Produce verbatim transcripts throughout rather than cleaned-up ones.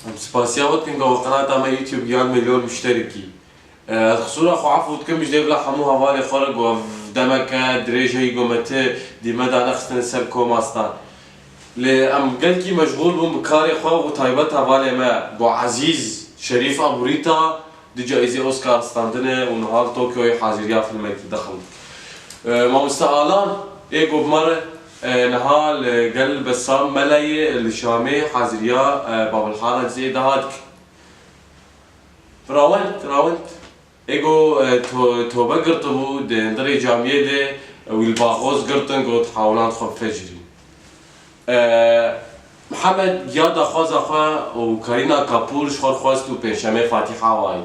Em spasiya we dikin ku qenata me YouTube gihan milyon muşterekî. Ez qisûra xwe efû dikim ji dê bila hemû hevalê xwe re ku ev demeke dirêj heyî ku me ti dîme danexistine ser koma stan. Lê em gelkî meşxûl bûn bi karê xwe û taybet hevalê me ku Ezîz Şerîf Aburîta du caîzê Oscar standine û niha li Tokyoyê haziriya filmekî dixin. E, Mamoste Alan ê ku bi me re, e, niha li gel Bessam Melayê li Şamê haziriya, e, Babilhara Cizê daha dike. Rawend, rawend. Ê ku, e, to-, tobe girtibû, di hundirê camiyê de, e, wî li baxoz girtin, got, hawlan xwe bifecirî. E, Mihemed ya daxwaza xwe û Karîna Kapûr ji xwe xwest û pênşemê Fatîha wayî.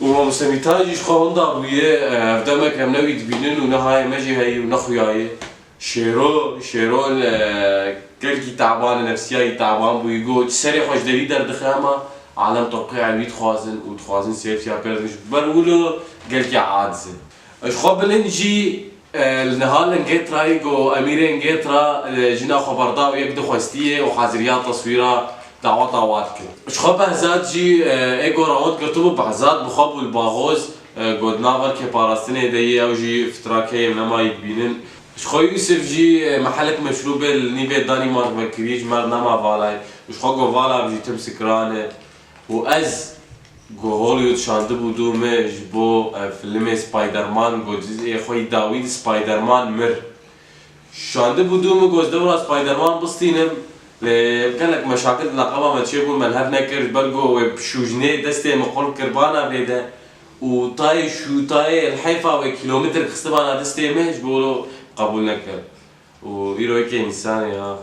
Û Mamoste Mîtan jî ji xwe hinda bûye, e, ev demek em ne wî dibînin û ne hayê me jî heyî û ne xuya ye. Şêro, Şêro, e, gelkî taban e, nefsiya wî taban bûyî, got, serê xwe ji derî derdixe hema alem tewqîya wî dixwazin û dixwazin sêfiya pê re dikin. Ji ber wilo gelkî aciz in. Ji xwe bilind jî, e, li niha li Ingêtirayê ku Emîrê Ingêtira, e, jina xwe berda û yek du xwestiyê û haziriya teswîra daweta wa dikin. Ji xwe Behzad jî, e, ê ku rawend girtibû, Behzad bi xwe bû li baxoz, e, got, nav ber kêparastinê de ye, ew jî fitrakê ye, nema yî dibînin. Ji xwe Yûsif jî, e, mehelek meşrûbê li nîvê Danîmark vekirî, ji me re nema vala ye. Ji xwe got, vala em jî tim sikran e. Û ez got, Hollywood şandibû dû min ji bo, e, filmê Spider-Man, got, cizê xwe yî dawî di Spider-Man mir. Şandibû dû min, got, ez dewra Spider-Man bistînim. Lê gelek meşakil di leqeba me çêbûn, me li hev nekir, ji ber got, wê bi şûjnê destê min qul kir bana vê de. Û tayê şûtayê li heyfa wê kîlometrek xistibana destê min, ji bo wilo qebûl nekir. Û îro yekê însanê ya,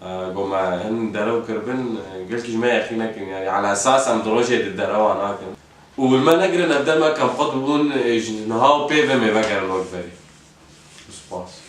e, got me hin derew kiribin, e, gelkî ji me yexî nekin, yanî ala esas em di rojê di derewa nakin. Û li me negirin ev demek em qut bibûn, e, ji niha û pê ve mêvegerin wek berî. Spas.